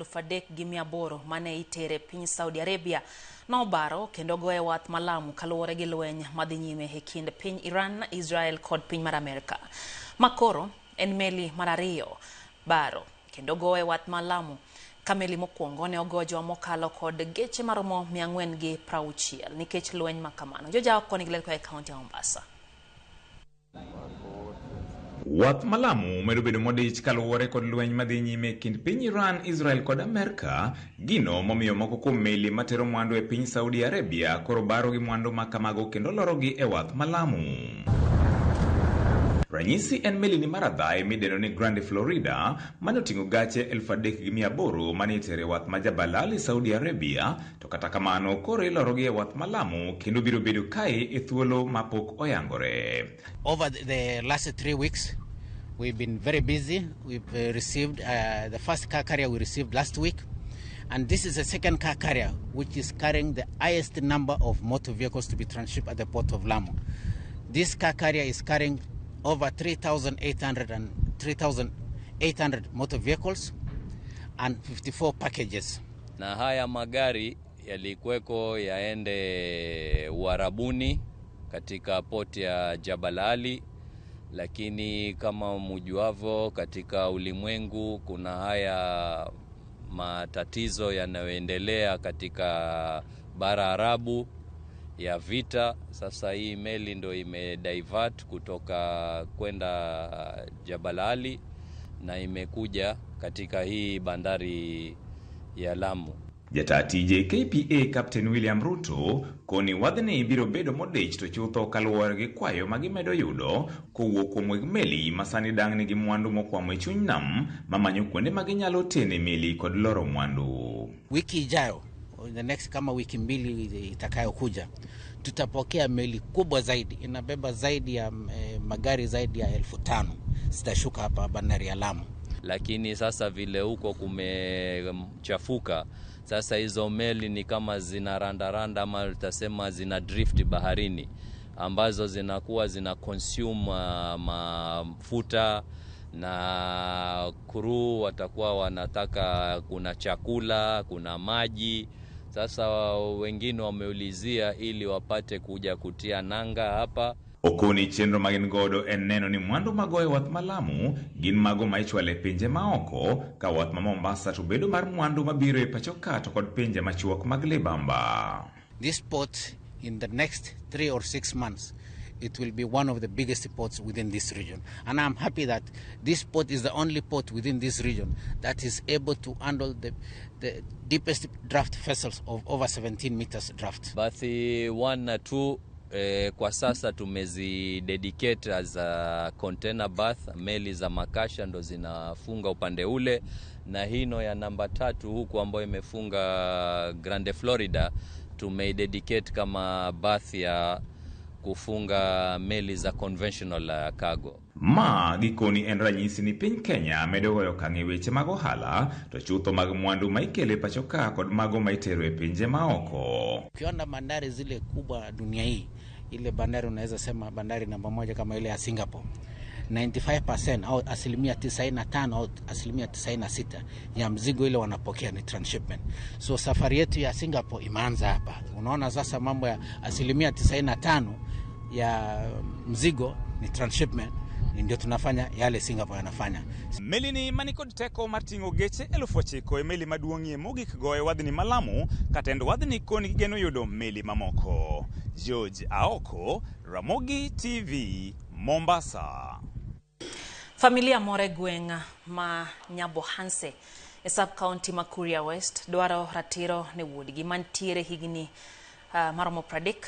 3,800 mane itere piny Saudi Arabia nobaro kendo goye wath ma Lamu kaluwore gi lweny madhi nyime e kind piny Iran, Israel kod piny mar Amerka. Ma koro en meli mar ariyo baro kendo goye wath ma Lamu ka meli mokwongo ne ogo juma mokalo kod geche maromo 460 nikech lweny ma kamano. Joja oko nigi ler koa e kaunti ya Mombasa. Wath ma Lamu medo bedo modich kaluwore kod lweny madhi nyime e kind piny Iran, Israel kod Amerka, gino momiyo moko kuom meli matero mwandu e piny Saudi Arabia koro baro gi mwandu ma kamago kendo lorogi e wath ma Lamu. Ranyisi en meli ni mar adhae midendo ni Grande Florida mane oting'o gache 3,800 mane itere e wath ma Jabal Ali, Saudi Arabia, to kata kamano koro ilorogi e wath ma Lamu kendo biro bedo kae e thuolo mapok oyangore. Over the last 3 weeks, we've been very busy. We've received the first car carrier we received last week, and this is the second car carrier which is carrying the highest number of motor vehicles to be transshipped at the port of Lamu. This car carrier is carrying over 3,800 and 3,800 motor vehicles and 54 packages. Na haya magari yalikuweko yaende Uarabuni katika port ya Jabal Ali, lakini kama mujuavo, katika ulimwengu kuna haya matatizo yanayoendelea katika bara Arabu ya vita. Sasa hii meli ndo imedivert kutoka kwenda Jabal Ali na imekuja katika hii bandari ya Lamu. Jata tije KPA Captain William Ruto koni wadhni biro bedo modich to chutho kaluwore gi kwayo ma gimedo yudo kowuok kuom weg meli ma sani dang' nigi mwandu mokwamo e chuny nam mamanyo kuonde ma ginyalo tene meli kod loro mwandu. Wiki ijayo, in the next kama wiki 2 itakayokuja, tutapokea meli kubwa zaidi, inabeba zaidi ya magari zaidi ya 5,000 zitashuka hapa bandari ya Lamu. Lakini sasa vile huko kumechafuka, sasa hizo meli ni kama zina randaranda ama tutasema zina drift baharini, ambazo zinakuwa zina consume mafuta na crew watakuwa wanataka, kuna chakula, kuna maji. Sasa wengine wameulizia ili wapate kuja kutia nanga hapa. Okoni chenro ma gin godo en neno ni mwandu magoyo wath ma Lamu gin mago ma ichwalo e pinje maoko ka wath ma Mombasa to bedo mar mwandu mabiro e pacho ka to kod pinje machuok mag libamba. This port, in the next 3 or 6 months, it will be one of the biggest ports within this region. And I'm happy that this port is the only port within this region that is able to handle the deepest draft vessels of over 17 meters draft. Berth 1 na 2 kwa sasa tumezi dedicate as a container berth. Meli za makasha ndo zinafunga upande ule, na hino ya namba 3 huku ambayo imefunga Grande Florida tumeidedicate kama berth ya kufunga meli za conventional cargo. Ma gikoni en ranyisi ni piny Kenya medo goyo okang' e weche mag ohala to chutho mag mwandu ma ikelo e pacho ka kod mago ma itero e pinje maoko. Ukiona bandari zile kubwa dunia hii, ile bandari unaweza sema bandari namba moja kama ile ya Singapore, 95% au 95% au 96% ya mzigo ile wanapokea ni transshipment. So safari yetu ya Singapore imeanza hapa. Unaona sasa mambo ya 95% ya mzigo ni transshipment, ndio tunafanya yale Singapore yanafanya. Meli ni manikod teko mar ting'o geche 9,000 e meli maduong'ie mogik goyo wadhni ma Lamu ka tend wadhni koni gigeno yudo meli mamoko. George Aoko, Ramogi TV, Mombasa. Familia moro e gweng' ma Nyabohanse e sub county ma Kuria West dwaro ratiro ne wuodgi mantiere higni maromo 30.